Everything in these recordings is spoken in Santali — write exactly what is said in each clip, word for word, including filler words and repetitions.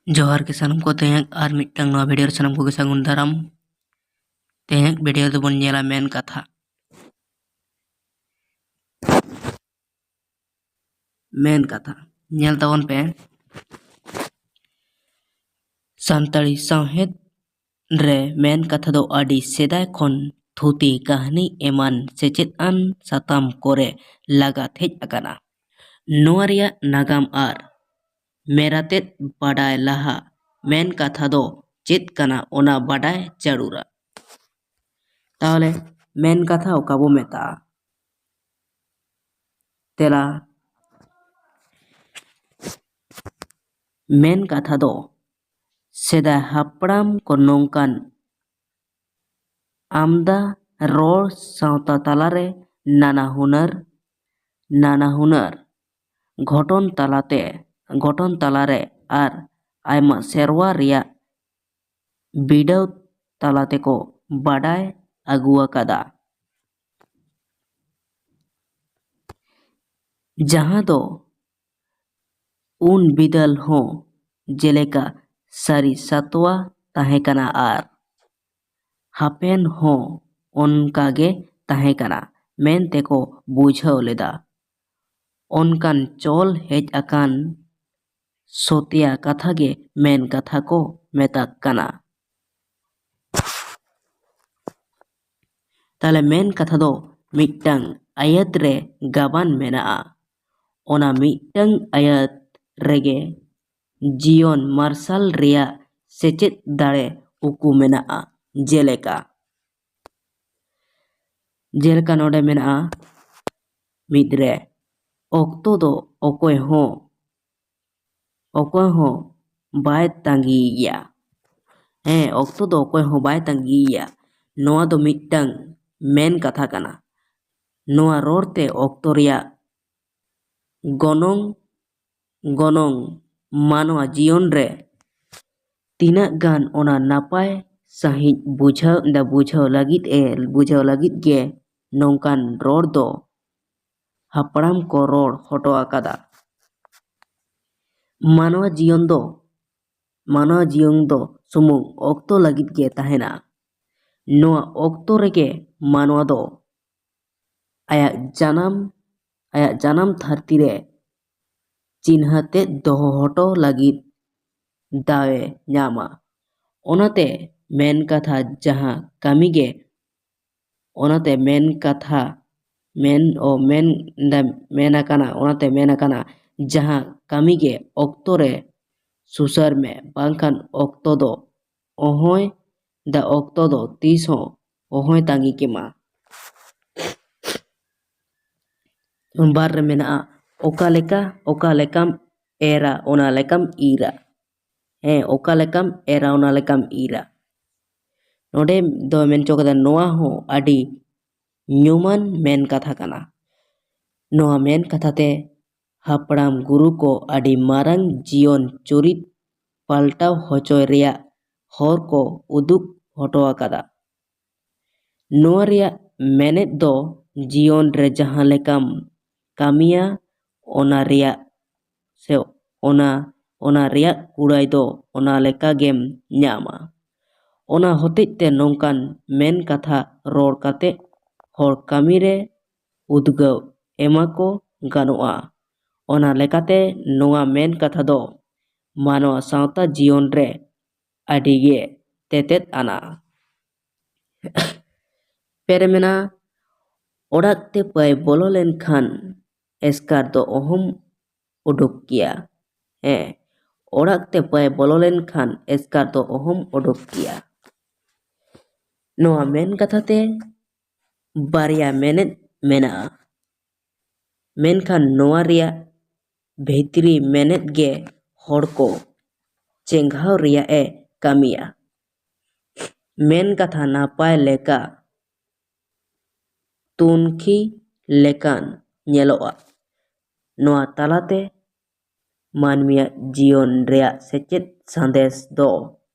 ᱡᱚᱦᱟᱨ ᱜᱮ ᱥᱟᱱᱟᱢ ᱠᱚ, ᱛᱮᱦᱮᱧ ᱟᱨ ᱢᱤᱫᱴᱟᱝ ᱱᱚᱣᱟ ᱵᱷᱤᱰᱤᱭᱳ ᱨᱮ ᱥᱟᱱᱟᱢ ᱠᱚᱜᱮ ᱥᱟᱹᱜᱩᱱ ᱫᱟᱨᱟᱢ᱾ ᱛᱮᱦᱮᱧ ᱵᱷᱤᱰᱤᱭᱳ ᱫᱚᱵᱚᱱ ᱧᱮᱞᱟ ᱢᱮᱱ ᱠᱟᱛᱷᱟ᱾ ᱢᱮᱱ ᱠᱟᱛᱷᱟ ᱧᱮᱞ ᱛᱟᱵᱚᱱ ᱯᱮ᱾ ᱥᱟᱱᱛᱟᱲᱤ ᱥᱟᱶᱦᱮᱫ ᱨᱮ ᱢᱮᱱ ᱠᱟᱛᱷᱟ ᱫᱚ ᱟᱹᱰᱤ ᱥᱮᱫᱟᱭ ᱠᱷᱚᱱ ᱛᱷᱩᱛᱤ, ᱠᱟᱹᱦᱱᱤ ᱮᱢᱟᱱ ᱥᱮᱪᱮᱫ ᱟᱱ ᱥᱟᱛᱟᱢ ᱠᱚᱨᱮ ᱞᱟᱜᱟᱛ ᱦᱮᱡ ᱟᱠᱟᱱᱟ᱾ ᱱᱚᱣᱟ ᱨᱮᱭᱟᱜ ᱱᱟᱜᱟᱢ ᱟᱨ ᱢᱮᱨᱟᱛᱮᱫ ᱵᱟᱰᱟᱭ ᱞᱟᱦᱟ ᱢᱮᱱ ᱠᱟᱛᱷᱟ ᱫᱚ ᱪᱮᱫ ᱠᱟᱱᱟ, ᱚᱱᱟ ᱵᱟᱰᱟᱭ ᱡᱟᱹᱨᱩᱲᱟ᱾ ᱛᱟᱦᱚᱞᱮ ᱢᱮᱱ ᱠᱟᱛᱷᱟ ᱚᱠᱟ ᱵᱚ ᱢᱮᱛᱟᱜᱼᱟ? ᱛᱮᱞᱟ, ᱢᱮᱱ ᱠᱟᱛᱷᱟ ᱫᱚ ᱥᱮᱫᱟᱭ ᱦᱟᱯᱲᱟᱢ ᱠᱚ ᱱᱚᱝᱠᱟᱱ ᱟᱢᱫᱟ ᱨᱚᱲ ᱥᱟᱶᱛᱟ ᱛᱟᱞᱟᱨᱮ ᱱᱟᱱᱟ ᱦᱩᱱᱟᱹᱨ, ᱱᱟᱱᱟ ᱦᱩᱱᱟᱹᱨ ᱜᱷᱚᱴᱚᱱ ᱛᱟᱞᱟᱛᱮ, ᱜᱷᱚᱴᱚᱱ ᱛᱟᱞᱟᱨᱮ ᱟᱨ ᱟᱭᱢᱟ ᱥᱮᱨᱣᱟ ᱨᱮᱭᱟᱜ ᱵᱤᱰᱟᱹᱣ ᱛᱟᱞᱟ ᱛᱮᱠᱚ ᱵᱟᱰᱟᱭ ᱟᱹᱜᱩ ᱟᱠᱟᱫᱟ᱾ ᱡᱟᱦᱟᱸ ᱫᱚ ᱩᱱ ᱵᱤᱫᱟᱹᱞ ᱦᱚᱸ ᱡᱮᱞᱮᱠᱟ ᱥᱟᱹᱨᱤ ᱥᱟᱛᱣᱟ ᱛᱟᱦᱮᱸ ᱠᱟᱱᱟ ᱟᱨ ᱦᱟᱯᱮᱱ ᱦᱚᱸ ᱚᱱᱠᱟ ᱜᱮ ᱛᱟᱦᱮᱸ ᱠᱟᱱᱟ ᱢᱮᱱᱛᱮ ᱠᱚ ᱵᱩᱡᱷᱟᱹᱣ ᱞᱮᱫᱟ᱾ ᱚᱱᱠᱟᱱ ᱪᱚᱞ ᱦᱮᱡ ᱟᱠᱟᱱ ᱥᱚᱛᱭᱟ ᱠᱟᱛᱷᱟ ᱜᱮ ᱢᱮᱱ ᱠᱟᱛᱷᱟ ᱠᱚ ᱢᱮᱛᱟᱜ ᱠᱟᱱᱟ᱾ ᱛᱟᱦᱞᱮ ᱢᱮᱱ ᱠᱟᱛᱷᱟ ᱫᱚ ᱢᱤᱫᱴᱟᱝ ᱟᱭᱟᱛ ᱨᱮ ᱜᱟᱵᱟᱱ ᱢᱮᱱᱟᱜᱼᱟ᱾ ᱚᱱᱟ ᱢᱤᱫᱴᱟᱝ ᱟᱭᱟᱛ ᱨᱮᱜᱮ ᱡᱤᱭᱚᱱ ᱢᱟᱨᱥᱟᱞ ᱨᱮᱭᱟᱜ ᱥᱮᱪᱮᱫ ᱫᱟᱲᱮ ᱩᱠᱩ ᱢᱮᱱᱟᱜᱼᱟ᱾ ᱡᱮᱞᱮᱠᱟ, ᱡᱮᱞᱮᱠᱟ ᱱᱚᱰᱮ ᱢᱮᱱᱟᱜᱼᱟ, ᱢᱤᱫ ᱨᱮ, ᱚᱠᱛᱚ ᱫᱚ ᱚᱠᱚᱭ ᱦᱚᱸ, ᱚᱠᱚᱭ ᱦᱚᱸ ᱵᱟᱭ ᱛᱟᱺᱜᱤᱭᱮᱭᱟ᱾ ᱦᱮᱸ, ᱚᱠᱛᱚ ᱫᱚ ᱚᱠᱚᱭ ᱦᱚᱸ ᱵᱟᱭ ᱛᱟᱺᱜᱤᱭᱮᱭᱟ᱾ ᱱᱚᱣᱟ ᱫᱚ ᱢᱤᱫᱴᱟᱝ ᱢᱮᱱ ᱠᱟᱛᱷᱟ ᱠᱟᱱᱟ᱾ ᱱᱚᱣᱟ ᱨᱚᱲ ᱛᱮ ᱚᱠᱛᱚ ᱨᱮᱭᱟᱜ ᱜᱚᱱᱚᱝ, ᱜᱚᱱᱚᱝ ᱢᱟᱱᱣᱟ ᱡᱤᱭᱚᱱ ᱨᱮ ᱛᱤᱱᱟᱹᱜ ᱜᱟᱱ ᱚᱱᱟ ᱱᱟᱯᱟᱭ ᱥᱟᱺᱦᱤᱡ ᱵᱩᱡᱷᱟᱹᱣ, ᱵᱩᱡᱷᱟᱹᱣ ᱞᱟᱹᱜᱤᱫ ᱮ, ᱵᱩᱡᱷᱟᱹᱣ ᱞᱟᱹᱜᱤᱫ ᱜᱮ ᱱᱚᱝᱠᱟᱱ ᱨᱚᱲ ᱫᱚ ᱦᱟᱯᱲᱟᱢ ᱠᱚ ᱨᱚᱲ ᱦᱚᱴᱚ ᱟᱠᱟᱫᱟ᱾ ᱢᱟᱱᱣᱟ ᱡᱤᱭᱚᱱ ᱫᱚ ᱢᱟᱱᱣᱟ ᱡᱤᱭᱚᱱ ᱫᱚ ᱥᱩᱢᱩᱝ ᱚᱠᱛᱚ ᱞᱟᱹᱜᱤᱫ ᱜᱮ ᱛᱟᱦᱮᱱᱟ᱾ ᱱᱚᱣᱟ ᱚᱠᱛᱚ ᱨᱮᱜᱮ ᱢᱟᱱᱣᱟ ᱫᱚ ᱟᱭᱟᱜ ᱡᱟᱱᱟᱢ, ᱟᱭᱟᱜ ᱡᱟᱱᱟᱢ ᱫᱷᱟᱹᱨᱛᱤ ᱨᱮ ᱪᱤᱱᱦᱟᱹ ᱛᱮᱫ ᱫᱚᱦᱚ ᱦᱚᱴᱚ ᱞᱟᱹᱜᱤᱫ ᱫᱟᱣ ᱮ ᱧᱟᱢᱟ᱾ ᱚᱱᱟᱛᱮ ᱢᱮᱱ ᱠᱟᱛᱷᱟ ᱡᱟᱦᱟᱸ ᱠᱟᱹᱢᱤ ᱜᱮ, ᱚᱱᱟᱛᱮ ᱢᱮᱱ ᱠᱟᱛᱷᱟ, ᱢᱮᱱ, ᱚ, ᱢᱮᱱ, ᱢᱮᱱ ᱟᱠᱟᱱᱟ, ᱚᱱᱟᱛᱮ ᱢᱮᱱ ᱟᱠᱟᱱᱟ, ᱡᱟᱦᱟᱸ ᱠᱟᱹᱢᱤ ᱜᱮ ᱚᱠᱛᱚ ᱨᱮ ᱥᱩᱥᱟᱹᱨ ᱢᱮ, ᱵᱟᱝᱠᱷᱟᱱ ᱚᱠᱛᱚ ᱫᱚ ᱚᱦᱚᱭ ᱫᱟ ᱚᱠᱛᱚ ᱫᱚ ᱛᱤᱥ ᱦᱚᱸ ᱚᱦᱚᱭ ᱛᱟᱺᱜᱤ ᱠᱮᱢᱟ᱾ ᱵᱟᱨ ᱨᱮ ᱢᱮᱱᱟᱜᱼᱟ, ᱚᱠᱟ ᱞᱮᱠᱟ, ᱚᱠᱟ ᱞᱮᱠᱟᱢ ᱮᱨᱟ, ᱚᱱᱟ ᱞᱮᱠᱟᱢ ᱤᱨᱟ᱾ ᱦᱮᱸ, ᱚᱠᱟ ᱞᱮᱠᱟᱢ ᱮᱨᱟ, ᱚᱱᱟ ᱞᱮᱠᱟᱢ ᱤᱨᱟ᱾ ᱱᱚᱰᱮ ᱫᱚ ᱢᱮᱱ ᱦᱚᱪᱚ ᱠᱟᱫᱟ, ᱱᱚᱣᱟ ᱦᱚᱸ ᱟᱹᱰᱤ ᱧᱩᱢᱟᱱ ᱢᱮᱱ ᱠᱟᱛᱷᱟ ᱠᱟᱱᱟ᱾ ᱱᱚᱣᱟ ᱢᱮᱱ ᱠᱟᱛᱷᱟ ᱛᱮ ᱦᱟᱯᱲᱟᱢ ᱜᱩᱨᱩ ᱠᱚ ᱟᱹᱰᱤ ᱢᱟᱨᱟᱝ ᱡᱤᱭᱚᱱ ᱪᱩᱨᱤᱛ ᱯᱟᱞᱴᱟᱣ ᱦᱚᱪᱚᱭ ᱨᱮᱭᱟᱜ ᱦᱚᱨ ᱠᱚ ᱩᱫᱩᱜ ᱦᱚᱴᱚ ᱟᱠᱟᱫᱟ᱾ ᱱᱚᱣᱟ ᱨᱮᱭᱟᱜ ᱢᱮᱱᱮᱫ ᱫᱚ ᱡᱤᱭᱚᱱ ᱨᱮ ᱡᱟᱦᱟᱸ ᱞᱮᱠᱟᱢ ᱠᱟᱹᱢᱤᱭᱟ, ᱚᱱᱟ ᱨᱮᱭᱟᱜ ᱥᱮ ᱚᱱᱟ, ᱚᱱᱟ ᱨᱮᱭᱟᱜ ᱠᱩᱲᱟᱹᱭ ᱫᱚ ᱚᱱᱟ ᱞᱮᱠᱟ ᱜᱮᱢ ᱧᱟᱢᱟ᱾ ᱚᱱᱟ ᱦᱚᱛᱮᱡ ᱛᱮ ᱱᱚᱝᱠᱟᱱ ᱢᱮᱱ ᱠᱟᱛᱷᱟ ᱨᱚᱲ ᱠᱟᱛᱮ ᱦᱚᱲ ᱠᱟᱹᱢᱤ ᱨᱮ ᱩᱫᱽᱜᱟᱹᱣ ᱮᱢᱟ ᱠᱚ ᱜᱟᱱᱚᱜᱼᱟ᱾ ᱚᱱᱟ ᱞᱮᱠᱟᱛᱮ ᱱᱚᱣᱟ ᱢᱮᱱ ᱠᱟᱛᱷᱟ ᱫᱚ ᱢᱟᱱᱣᱟ ᱥᱟᱶᱛᱟ ᱡᱤᱭᱚᱱ ᱨᱮ ᱟᱹᱰᱤ ᱜᱮ ᱛᱮᱛᱮᱫ ᱟᱱᱟ᱾ ᱯᱮ ᱨᱮ ᱢᱮᱱᱟᱜᱼᱟ, ᱚᱲᱟᱜ ᱛᱮ ᱯᱟᱭ ᱵᱚᱞᱚ ᱞᱮᱱᱠᱷᱟᱱ ᱮᱥᱠᱟᱨ ᱫᱚ ᱚᱦᱚᱢ ᱩᱰᱩᱠ ᱠᱮᱭᱟ᱾ ᱦᱮᱸ, ᱚᱲᱟᱜ ᱛᱮ ᱯᱟᱭ ᱵᱚᱞᱚ ᱞᱮᱱᱠᱷᱟᱱ ᱮᱥᱠᱟᱨ ᱫᱚ ᱚᱦᱚᱢ ᱩᱰᱩᱠ ᱠᱮᱭᱟ᱾ ᱱᱚᱣᱟ ᱢᱮᱱ ᱠᱟᱛᱷᱟ ᱛᱮ ᱵᱟᱨᱭᱟ ᱢᱮᱱᱮᱫ ᱢᱮᱱᱟᱜᱼᱟ, ᱢᱮᱱᱠᱷᱟᱱ ᱱᱚᱣᱟ ᱨᱮᱭᱟᱜ ᱵᱷᱤᱛᱨᱤ ᱢᱮᱱᱮᱫ ᱜᱮ ᱦᱚᱲ ᱠᱚ ᱪᱮᱸᱜᱷᱟᱣ ᱨᱮᱭᱟᱜ ᱮ ᱠᱟᱹᱢᱤᱭᱟ᱾ ᱢᱮᱱ ᱠᱟᱛᱷᱟ ᱱᱟᱯᱟᱭ ᱞᱮᱠᱟ ᱛᱩᱱᱠᱷᱤ ᱞᱮᱠᱟᱱ ᱧᱮᱞᱚᱜᱼᱟ᱾ ᱱᱚᱣᱟ ᱛᱟᱞᱟᱛᱮ ᱢᱟᱹᱱᱢᱤᱭᱟᱜ ᱡᱤᱭᱚᱱ ᱨᱮᱭᱟᱜ ᱥᱮᱪᱮᱫ ᱥᱟᱸᱫᱮᱥ ᱫᱚ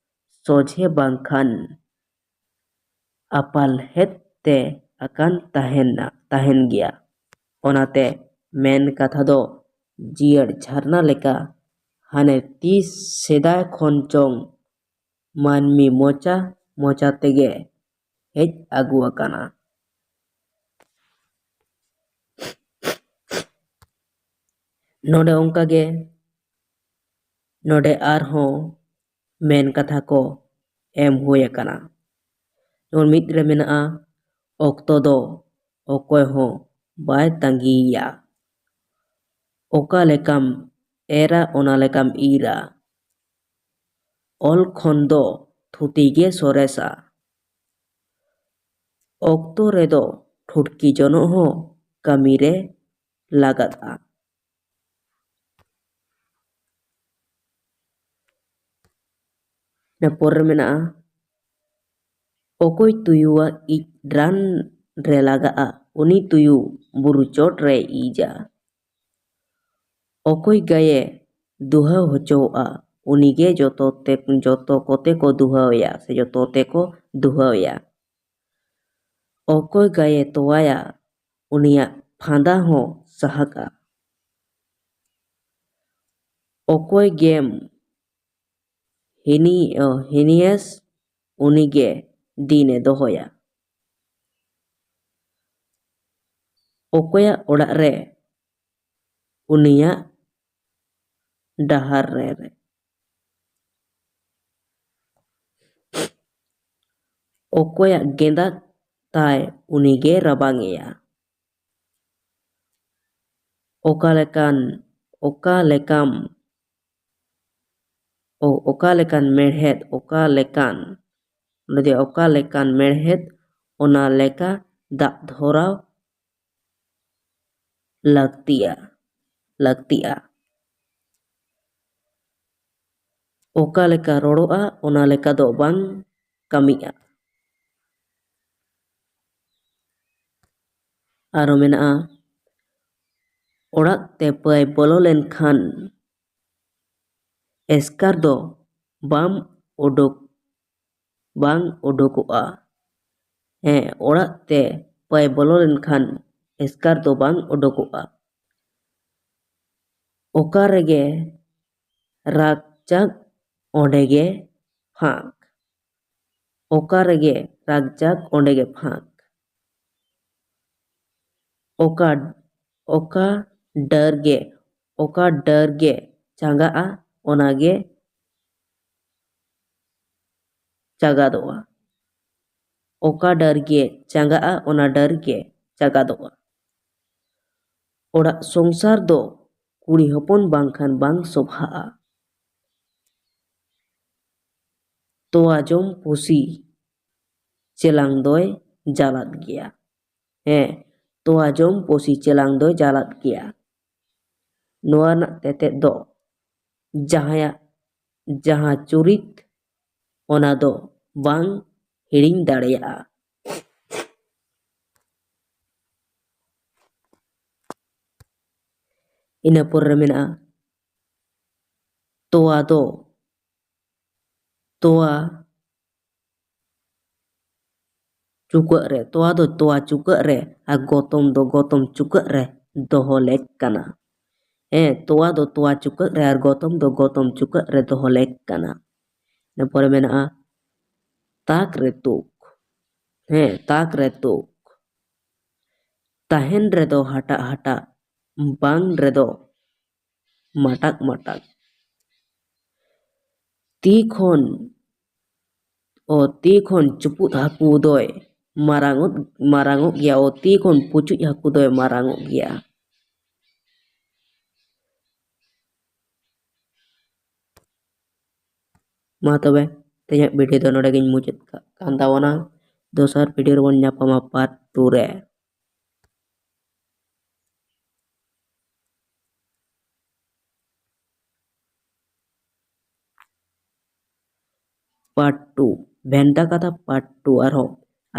ᱥᱚᱡᱷᱮ ᱵᱟᱝᱠᱷᱟᱱ ᱟᱯᱟᱞᱦᱮᱫ ᱛᱮ ᱟᱠᱟᱱ ᱛᱟᱦᱮᱱᱟ, ᱛᱟᱦᱮᱱ ᱜᱮᱭᱟ᱾ ᱚᱱᱟᱛᱮ ᱢᱮᱱ ᱠᱟᱛᱷᱟ ᱫᱚ ᱡᱤᱭᱟᱹᱲ ᱡᱷᱟᱨᱱᱟ ᱞᱮᱠᱟ ᱦᱟᱱᱮ ᱛᱤᱥ ᱥᱮᱫᱟᱭ ᱠᱷᱚᱱ ᱪᱚᱝ ᱢᱟᱹᱱᱢᱤ ᱢᱚᱪᱟ ᱢᱚᱪᱟ ᱛᱮᱜᱮ ᱦᱮᱡ ᱟᱹᱜᱩ ᱟᱠᱟᱱᱟ᱾ ᱱᱚᱰᱮ ᱚᱱᱠᱟᱜᱮ ᱱᱚᱰᱮ ᱟᱨᱦᱚᱸ ᱢᱮᱱ ᱠᱟᱛᱷᱟ ᱠᱚ ᱮᱢ ᱦᱩᱭ ᱟᱠᱟᱱᱟ᱾ ᱡᱮᱢᱚᱱ ᱢᱤᱫ ᱨᱮ ᱢᱮᱱᱟᱜᱼᱟ, ᱚᱠᱛᱚ ᱫᱚ ᱚᱠᱚᱭ ᱦᱚᱸ ᱵᱟᱭ ᱛᱟᱺᱜᱤᱭᱮᱭᱟ᱾ ᱚᱠᱟ ᱞᱮᱠᱟᱢ ᱮᱨᱟ ᱚᱱᱟ ᱞᱮᱠᱟᱢ ᱤᱨᱟ᱾ ᱚᱞ ᱠᱷᱚᱱ ᱫᱚ ᱛᱷᱩᱛᱤ ᱜᱮ ᱥᱚᱨᱮᱥᱟ᱾ ᱚᱠᱛᱚ ᱨᱮᱫᱚ ᱴᱷᱩᱴᱠᱤ ᱡᱚᱱᱚᱜ ᱦᱚᱸ ᱠᱟᱹᱢᱤ ᱨᱮ ᱞᱟᱜᱟᱫᱼᱟ᱾ ᱤᱱᱟᱹ ᱯᱚᱨ ᱨᱮ ᱢᱮᱱᱟᱜᱼᱟ, ᱚᱠᱚᱭ ᱛᱩᱭᱩᱣᱟᱜ ᱤᱡ ᱨᱟᱱ ᱨᱮ ᱞᱟᱜᱟᱜᱼᱟ, ᱩᱱᱤ ᱛᱩᱭᱩ ᱵᱩᱨᱩ ᱪᱚᱴ ᱨᱮᱭ ᱤᱡᱟ᱾ ᱚᱠᱚᱭ ᱜᱟᱭᱮ ᱫᱩᱦᱟᱹᱣ ᱦᱚᱪᱚᱣᱟᱜᱼᱟ, ᱩᱱᱤᱜᱮ ᱡᱚᱛᱚ ᱛᱮ, ᱡᱚᱛᱚ ᱠᱚᱛᱮ ᱠᱚ ᱫᱩᱦᱟᱹᱣᱮᱭᱟ ᱥᱮ ᱡᱚᱛᱚ ᱛᱮᱠᱚ ᱫᱩᱦᱟᱹᱣᱮᱭᱟ᱾ ᱚᱠᱚᱭ ᱜᱟᱭᱮ ᱛᱚᱣᱟᱭᱟ, ᱩᱱᱤᱭᱟᱜ ᱯᱷᱟᱸᱫᱟ ᱦᱚᱸ ᱥᱟᱦᱟᱜᱼᱟ᱾ ᱚᱠᱚᱭ ᱜᱮᱢ ᱦᱤᱱᱤ-, ᱚ, ᱦᱤᱱᱤᱭᱮᱥ, ᱩᱱᱤᱜᱮ ᱫᱤᱱᱮ ᱫᱚᱦᱚᱭᱟ᱾ ᱚᱠᱚᱭᱟᱜ ᱚᱲᱟᱜ ᱨᱮ, ᱩᱱᱤᱭᱟᱜ ᱰᱟᱦᱟᱨ ᱨᱮ, ᱨᱮ᱾ ᱚᱠᱚᱭᱟᱜ ᱜᱮᱸᱫᱟᱜ ᱛᱟᱭ, ᱩᱱᱤᱜᱮ ᱨᱟᱵᱟᱝ ᱮᱭᱟ᱾ ᱚᱠᱟ ᱞᱮᱠᱟᱱ, ᱚᱠᱟ ᱞᱮᱠᱟᱢ, ᱚ-, ᱚᱠᱟ ᱞᱮᱠᱟᱱ ᱢᱮᱲᱦᱮᱫ, ᱚᱠᱟ ᱞᱮᱠᱟᱱ, ᱚᱸᱰᱮ ᱫᱚ ᱚᱠᱟ ᱞᱮᱠᱟᱱ ᱢᱮᱲᱦᱮᱫ, ᱚᱱᱟ ᱞᱮᱠᱟ ᱫᱟᱜ ᱫᱷᱚᱨᱟᱣ ᱞᱟᱹᱠᱛᱤᱭᱟ, ᱞᱟᱹᱠᱛᱤᱜᱼᱟ᱾ ᱚᱠᱟ ᱞᱮᱠᱟ ᱨᱚᱲᱚᱜᱼᱟ, ᱚᱱᱟ ᱞᱮᱠᱟ ᱫᱚ ᱵᱟᱝ ᱠᱟᱹᱢᱤᱜᱼᱟ᱾ ᱟᱨᱚ ᱢᱮᱱᱟᱜᱼᱟ, ᱚᱲᱟᱜ ᱛᱮ ᱯᱟᱹᱭ ᱵᱚᱞᱚ ᱞᱮᱱᱠᱷᱟᱱ ᱮᱥᱠᱟᱨ ᱫᱚ ᱵᱟᱢ ᱩᱰᱩᱠ, ᱵᱟᱝ ᱩᱰᱩᱠᱚᱜᱼᱟ᱾ ᱦᱮᱸ, ᱚᱲᱟᱜ ᱛᱮ ᱯᱟᱹᱭ ᱵᱚᱞᱚ ᱞᱮᱱᱠᱷᱟᱱ ᱮᱥᱠᱟᱨ ᱫᱚ ᱵᱟᱝ ᱩᱰᱩᱠᱚᱜᱼᱟ᱾ ᱚᱠᱟ ᱨᱮᱜᱮ ᱨᱟᱜᱽᱪᱟᱜᱽ ᱚᱸᱰᱮ ᱜᱮ ᱯᱷᱟᱸᱠ᱾ ᱚᱠᱟ ᱨᱮᱜᱮ ᱨᱟᱜᱽᱪᱟᱜᱽ ᱚᱸᱰᱮ ᱜᱮ ᱯᱷᱟᱸᱠ᱾ ᱚᱠᱟ, ᱚᱠᱟ ᱰᱟᱹᱨ ᱜᱮ, ᱚᱠᱟ ᱰᱟᱹᱨ ᱜᱮ ᱪᱟᱸᱜᱟᱜᱼᱟ, ᱚᱱᱟ ᱜᱮ ᱪᱟᱸᱜᱟᱫᱚᱜᱼᱟ᱾ ᱚᱠᱟ ᱰᱟᱹᱨ ᱜᱮ ᱪᱟᱸᱜᱟᱜᱼᱟ, ᱚᱱᱟ ᱰᱟᱹᱨ ᱜᱮ ᱪᱟᱸᱜᱟᱫᱚᱜᱼᱟ᱾ ᱚᱲᱟᱜ ᱥᱚᱝᱥᱟᱨ ᱫᱚ ᱠᱩᱲᱤ ᱦᱚᱯᱚᱱ ᱵᱟᱝᱠᱷᱟᱱ ᱵᱟᱝ ᱥᱚᱵᱷᱟᱜᱼᱟ᱾ ᱛᱚᱣᱟ ᱡᱚᱢ ᱯᱩᱥᱤ ᱪᱮᱞᱟᱝ ᱫᱚᱭ ᱡᱟᱞᱟᱫ ᱜᱮᱭᱟ᱾ ᱦᱮᱸ, ᱛᱚᱣᱟ ᱡᱚᱢ ᱯᱩᱥᱤ ᱪᱮᱞᱟᱝ ᱫᱚᱭ ᱡᱟᱞᱟᱫ ᱜᱮᱭᱟ᱾ ᱱᱚᱣᱟ ᱨᱮᱱᱟᱜ ᱛᱮᱛᱮᱫ ᱫᱚ ᱡᱟᱦᱟᱸᱭᱟᱜ ᱡᱟᱦᱟᱸ ᱪᱩᱨᱤᱛ, ᱚᱱᱟ ᱫᱚ ᱵᱟᱝ ᱦᱤᱲᱤᱧ ᱫᱟᱲᱮᱭᱟᱜᱼᱟ᱾ ᱤᱱᱟᱹ ᱯᱚᱨ ᱨᱮ ᱢᱮᱱᱟᱜᱼᱟ ᱛᱚᱣᱟ ᱫᱚ, ᱛᱚᱣᱟ ᱪᱩᱠᱟᱹᱜ ᱨᱮ, ᱛᱚᱣᱟ ᱫᱚ ᱛᱚᱣᱟ ᱪᱩᱠᱟᱹᱜ ᱨᱮ ᱟᱨ ᱜᱚᱛᱚᱢ ᱫᱚ ᱜᱚᱛᱚᱢ ᱪᱩᱠᱟᱹᱜ ᱨᱮ ᱫᱚᱦᱚ ᱞᱮᱠ ᱠᱟᱱᱟ᱾ ᱦᱮᱸ, ᱛᱚᱣᱟ ᱫᱚ ᱛᱚᱣᱟ ᱪᱩᱠᱟᱹᱜ ᱨᱮ ᱟᱨ ᱜᱚᱛᱚᱢ ᱫᱚ ᱜᱚᱛᱚᱢ ᱪᱩᱠᱟᱹᱜ ᱨᱮ ᱫᱚᱦᱚ ᱞᱮᱠ ᱠᱟᱱᱟ᱾ ᱤᱱᱟᱹ ᱯᱚᱨᱮ ᱢᱮᱱᱟᱜᱼᱟ ᱛᱟᱠ ᱨᱮ ᱛᱩᱠ᱾ ᱦᱮᱸ, ᱛᱟᱠ ᱨᱮ ᱛᱩᱠ᱾ ᱛᱟᱦᱮᱱ ᱨᱮᱫᱚ ᱦᱟᱴᱟᱜ ᱦᱟᱴᱟᱜ, ᱵᱟᱝ ᱨᱮᱫᱚ ᱢᱟᱴᱟᱜ ᱢᱟᱴᱟᱜ᱾ ᱛᱤ ᱠᱷᱚᱱ, ᱚ, ᱛᱤ ᱠᱷᱚᱱ ᱪᱩᱯᱩᱫ ᱦᱟᱹᱠᱩ ᱫᱚᱭ ᱢᱟᱨᱟᱝᱚᱜ, ᱢᱟᱨᱟᱝᱚᱜ ᱜᱮᱭᱟ᱾ ᱚ, ᱛᱤ ᱠᱷᱚᱱ ᱯᱩᱪᱩᱡ ᱦᱟᱹᱠᱩ ᱫᱚᱭ ᱢᱟᱨᱟᱝᱚᱜ ᱜᱮᱭᱟ᱾ ᱢᱟ ᱛᱚᱵᱮ, ᱛᱮᱦᱮᱧᱟᱜ video ᱫᱚ ᱱᱚᱰᱮ ᱜᱤᱧ ᱢᱩᱪᱟᱹᱫ ᱠᱟᱜ ᱠᱟᱱ ᱛᱟᱵᱚᱱᱟ᱾ ᱫᱚᱥᱟᱨ video ᱨᱮᱵᱚᱱ ᱧᱟᱯᱟᱢᱟ part two ᱨᱮ᱾ Part two, ᱵᱷᱮᱱᱛᱟ ᱠᱟᱛᱷᱟ part two᱾ ᱟᱨᱦᱚᱸ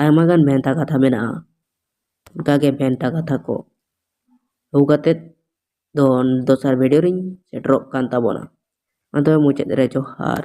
ᱟᱭᱢᱟ ᱜᱟᱱ ᱵᱷᱮᱱᱛᱟ ᱠᱟᱛᱷᱟ ᱢᱮᱱᱟᱜᱼᱟ, ᱚᱱᱠᱟᱜᱮ ᱵᱷᱮᱱᱛᱟ ᱠᱟᱛᱷᱟ ᱠᱚ ᱟᱹᱜᱩ ᱠᱟᱛᱮᱫ ᱫᱚ ᱫᱚᱥᱟᱨ video ᱨᱤᱧ ᱥᱮᱴᱮᱨᱚᱜ ᱠᱟᱱ ᱛᱟᱵᱚᱱᱟ᱾ ᱢᱟ ᱛᱚᱵᱮ ᱢᱩᱪᱟᱹᱫ ᱨᱮ ᱡᱚᱦᱟᱨ᱾